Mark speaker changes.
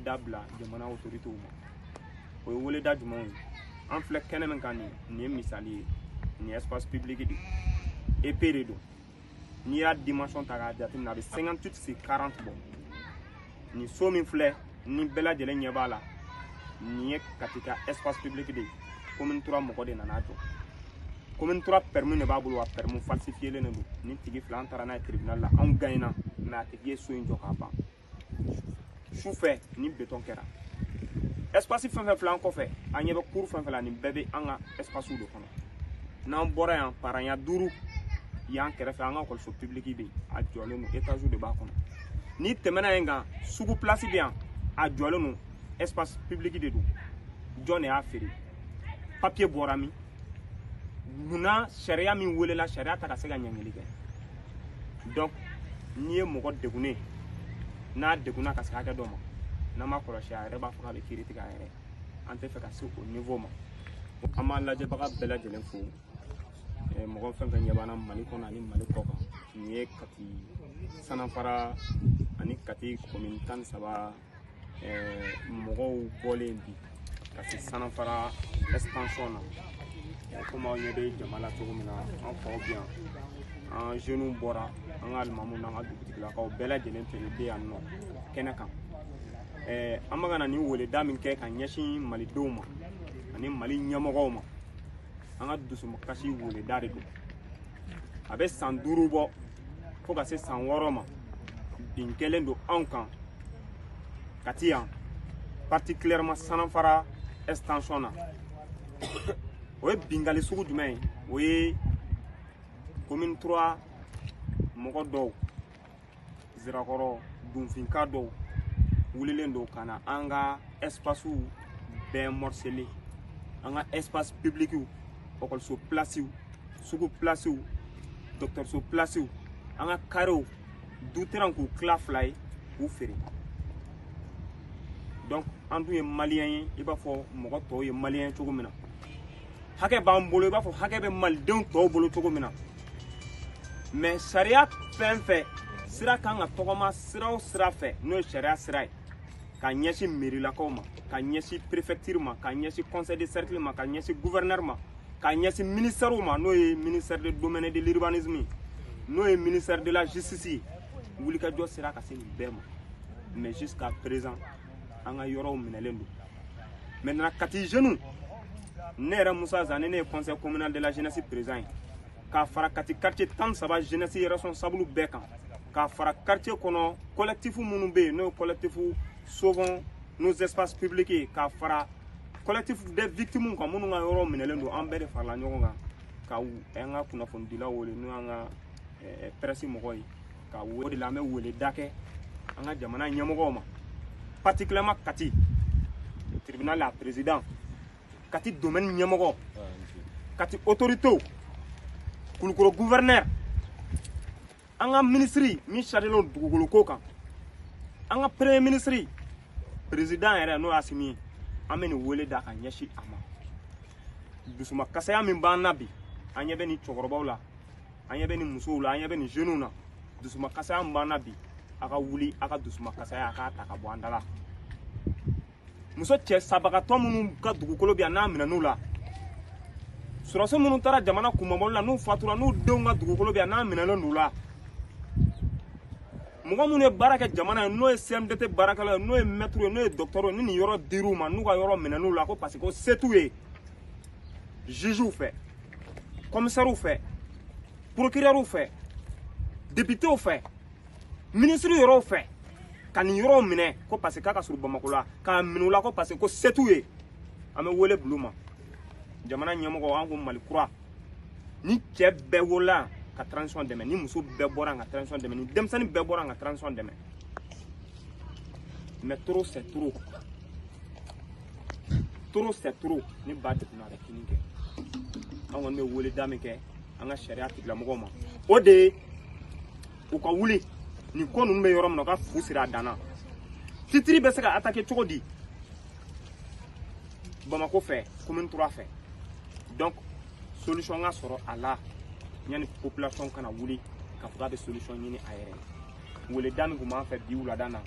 Speaker 1: Dabila jamana autorités ma. O ye weleda jumɛnw ye? An filɛ kɛnɛ min kan nin, nin ye misali ye. Nin ye espace public de ye, EP de don. N'i y'a dimension ta k'a jateminɛ, a bɛ 58 sur 40 bɔ. Nin so min filɛ ni bɛɛ lajɛlen ɲɛ b'a la, nin ye Kati ka espace public de ye. Commune 3 mɔgɔ de nana jɔ. Commune 3 permis de b'a bolo, wa permis falsifié de don. Nin tigi fila, an taara n'a ye tribunal la, anw gagnera, mais a tigi ye so in jɔ k'a ban sufɛ ni béton kɛra. Espace fɛn fɛn filɛ an kɔfɛ, an ɲɛ bɛ cour fɛn fɛn la, nin bɛɛ bɛ an ka espace de kɔnɔ. N'an bɔra yan, paranya 5 yan kɛrɛfɛ, an ka ekɔliso public bɛ yen, a jɔlen don, étage de b'a kɔnɔ. N'i tɛmɛna yen kan, sugu place bɛ yan, a jɔlen don, espace public de don. Jɔn de y'a feere? Papier bɔra min? Munna sariya min welela, sariya ta ka se ka ɲangili kɛ? Donc n'i ye mɔgɔ degunnen, n'a degunna ka se hakɛ dɔ ma, n'an ma kɔlɔsi, a yɛrɛ b'a fɔ k'a bɛ kiiri tigɛ a yɛrɛ. An tɛ fɛ ka se o niveau ma. An b'an lajɛbaga bɛɛ lajɛlen fo, mɔgɔ fɛn fɛn ɲɛ b'an na Mali kɔnɔ ani Mali kɔ kan. Nin ye Kati Sanafara ani Kati commune 13 mɔgɔw bɔlen bi ka se Sanafara extension na. Komi aw ɲɛ bɛ jama la cogo min na, an faw bɛ yan, an jeunes bɔra, an ka alimamuw n'an ka dugutigilakaw bɛɛ lajɛlen tun bɛ yan nɔ kɛnɛ kan. An bɛ ka na nin weleda min kɛ ka ɲɛsin malidenw ma ani Mali ɲɛmɔgɔw ma, an ka dusukasi weleda de don. A bɛ san 5 bɔ fo ka se san 6 ma, bin kɛlen don anw kan Kati yan, particulièrement Sanafara extension na. O ye bingali sugu jumɛn ye? O ye commune 3 mɔgɔ dɔw, Zirakɔrɔ dunfinka dɔw wulilen don ka na an ka espace bɛɛ morceler, an ka espace public, ekɔliso place, sugu place, dɔgɔtɔrɔso place, an ka carréw, du terrain, k'u tila fila ye k'u feere. Donc an dun ye malien ye, i b'a fɔ mɔgɔ tɔw ye malien cogo min na, hakɛ b'an bolo i b'a fɔ hakɛ bɛ malidenw tɔw bolo cogo min na. Mais sariya fɛn fɛn sira kan ka tɔgɔma, sira o sira fɛ, n'o ye sariya sira ye, ka ɲɛsin mairilakaw ma, ka ɲɛsin préfecture ma, ka ɲɛsin conseil de cercle ma, ka ɲɛsin gouverneur ma, ka ɲɛsin ministère ma, n'o ye ministère de domaine de l'urbanisme ye, n'o ye ministère de la justice ye, wulikajɔ sera ka se nin bɛɛ ma. Mais jusqu'à présent, an ka yɔrɔw minɛlen don. Maintenant, Kati jeunes, ne yɛrɛ Musa Zane, ne ye conseil communal de la jeunesse président ye, k'a fara Kati quartier 13 jeunesse responsable bɛɛ kan, k'a fara quartier kɔnɔ collectif minnu bɛ yen, n'o ye collectif Sauvons nos espaces publics ye, k'a fara collectif des victimes kan minnu ka yɔrɔ minɛlen don, an bɛɛ de farala ɲɔgɔn kan ka an ka kunnafonidilaw wele, n'o y'an ka presse mɔgɔw ye, ka o de la an bɛ weleda kɛ an ka jamana ɲɛmɔgɔw ma, particulièrement Kati tribunal la président, Kati domaine ɲɛmɔgɔ, Kati autorité, Kulukoro gouverneur, an ka ministre min chargé don dugukolo ko kan, an ka premier ministre, président yɛrɛ, n'o ye Asimi ye. An bɛ nin wele da ka ɲɛsin a ma. Dusuma kasaya min b'an na bi, an ɲɛ bɛ nin cɛkɔrɔbaw la, an ɲɛ bɛ nin musow la, an ɲɛ bɛ nin jeunes na, dusuma kasaya min b'an na bi, a ka wuli a ka dusuma kasaya, a k'a ta ka bɔ an da la. Muso cɛ sabagatɔ minnu ka dugukolo bɛ yan, n'a minɛn'u la, sɔrɔdasi minnu taara jamana kunmabɔli la, n'u fatura, n'u denw ka dugukolo bɛ yan, n'a minɛnen d'u la, mɔgɔ minnu ye baara kɛ jamana ye, n'o ye CMDT baarakɛlaw ye, n'o ye maître ye, n'o ye docteur ye, ni nin yɔrɔ dir'u ma, n'u ka yɔrɔ minɛn'u la ko parce que ko se t'u ye, jugew fɛ, commissaires fɛ, procureurs fɛ, députés fɛ, ministre yɛrɛw fɛ, ka nin yɔrɔw minɛ ko parce que k'a ka surun Bamakɔ la, k'a minɛ u la ko parce que ko se t'u ye, an bɛ wele bil'u ma. Jamana ɲɛmɔgɔ, an ko Mali kura, ni cɛ bɛɛ wolola ka transition dɛmɛ, ni muso bɛɛ bɔra ka transition dɛmɛ, ni denmisɛnnin bɛɛ bɔra ka transition dɛmɛ, mais trop c'est trop, trop c'est trop. Ni ba degunna, a bɛ kini kɛ. An kɔni bɛ weleda min kɛ an ka sariya tigilamɔgɔw ma, o de ye u ka wuli nin ko ninnu bɛ yɔrɔ min na, u ka fu siri a dan na. Titre bɛ se ka attaquer cogo di Bamako fɛ, commune 3 fɛ? Donc solution ka sɔrɔ a la yanni population kana wuli k'a fɔ k'a bɛ solution ɲini a yɛrɛ ye. Weleda min tun b'an fɛ bi wulada na.